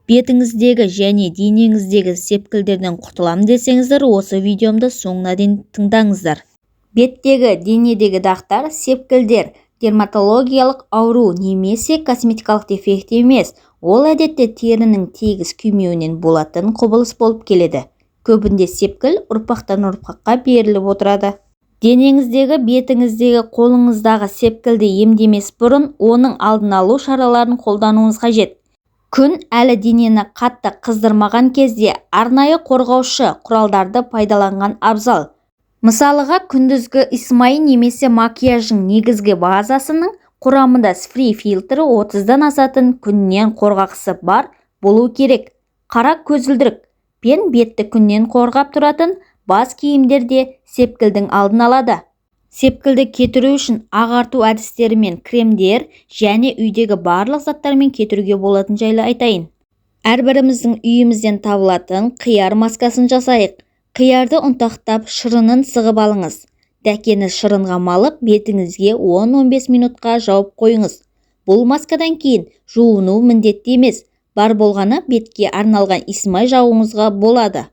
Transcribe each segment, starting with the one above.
Бетіңіздегі және денеңіздегі сепкілдерден құтылам десеңіздер, осы видеомды соңына дейін тыңдаңыздар. Беттегі, денедегі дақтар, сепкілдер дерматологиялық ауру немесе косметикалық дефект емес. Ол әдетте терінің тегіс күймеуінен болатын құбылыс болып келеді. Көбінде сепкіл ұрпақтан ұрпаққа беріліп отырады. Денеңіздегі, бетіңіздегі, қолыңыздағы сепкілді емдемес бұрын оның алдын алу шараларын қолдануыңыз қажет. Күн әлі денені қатты қыздырмаған кезде арнайы қорғаушы құралдарды пайдаланған абзал. Мысалыға, күндізгі исмай немесе макияждың негізгі базасының құрамында спрей фильтрі 30-дан асатын күннен қорғағышы бар болу керек. Қара көзілдірік пен бетті күннен қорғап тұратын бас киімдер де сепкілдің алдын алады. Сепкілді кетіру үшін ағарту әдістерімен, кремдер және үйдегі барлық заттармен кетіруге болатын жайлы айтайын. Әрбіріміздің үйімізден табылатын қияр маскасын жасайық. Қиярды ұнтақтап, шырынын сығып алыңыз. Дәкені шырынға малып, бетіңізге 10-15 минутқа жауып қойыңыз. Бұл маскадан кейін жуыну міндетті емес, бар болғаны бетке арналған исмай жағуыңызға болады.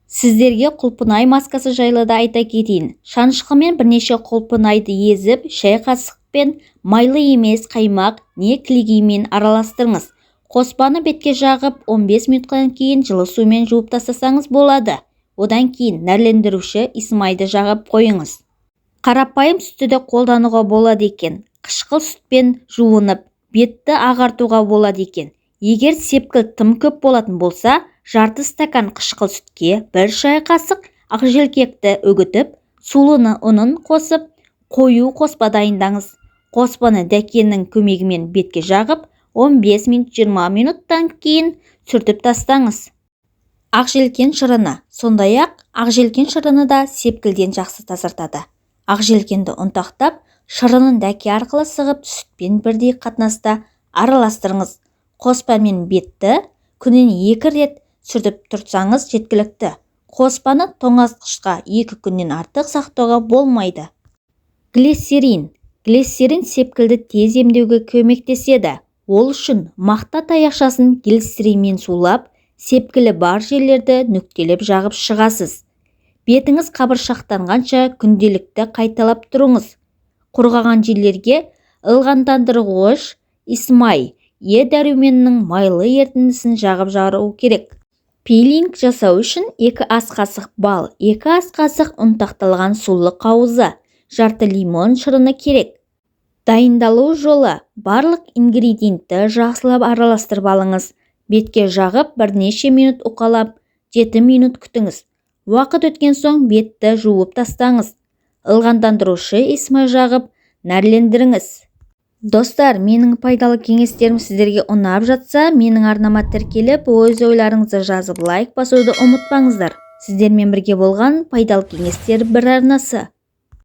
Сіздерге құлпынай маскасы жайлы да айта кетейін. Шанышқымен бірнеше құлпынайды езіп, шай қасықпен майлы емес қаймақ не кілегеймен араластырыңыз. Қоспаны бетке жағып, 15 минуттан кейін жылы сумен жуып тастасаңыз болады. Одан кейін нәрлендіруші исмайды жағып қойыңыз. Қарапайым сүтті де қолдануға болады екен. Қышқыл сүтпен жуынып, бетті ағартуға болады екен. Егер сепкіл тым көп болатын болса, жарты стакан қышқыл сүтке 1 шай қасық ақжелкекті үгітіп, сулыны ұнын қосып, қою қоспа дайындаңыз. Қоспаны дәкенің көмегімен бетке жағып, 15-20 минуттан кейін сүртіп тастаңыз. Ақжелкен шырыны. Сондай-ақ ақжелкен шырыны да сепкілден жақсы тазартады. Ақжелкенді ұнтақтап, шырынын дәке арқылы сығып, сүтпен бірдей қатынаста араластырыңыз. Қоспамен бетті күніне 2 рет сүртіп тұрсаңыз жеткілікті. Қоспаны тоңазытқышта 2 күннен артық сақтауға болмайды. Глицерин. Глицерин сепкілді тез емдеуге көмектеседі. Ол үшін мақта таяқшасын глицеринмен сулап, сепкілі бар жерлерді нүктелеп жағып шығасыз. Бетіңіз қабыршақтанғанша күнделікті қайталап тұрыңыз. Құрғаған жерлерге ылғалдандырғыш исмай, Е дәруменінің майлы ерітіндісін жағып жару керек. Пилинг жасау үшін 2 ас қасық бал, 2 ас қасық ұнтақталған сулы қауызы, жарты лимон шырыны керек. Дайындалу жолы: барлық ингредиентті жақсылап араластырып алыңыз. Бетке жағып, бірнеше минут уқалап, 7 минут күтіңіз. Уақыт өткен соң бетті жуып тастаңыз. Ылғалдандырушы исмай жағып, нәрлендіріңіз. Достар, менің пайдалы кеңестерім сіздерге ұнап жатса, менің арнама тіркеліп, өз ойларыңызды жазып, лайк басуды ұмытпаңыздар. Сіздермен бірге болған пайдалы кеңестер бір арнасы.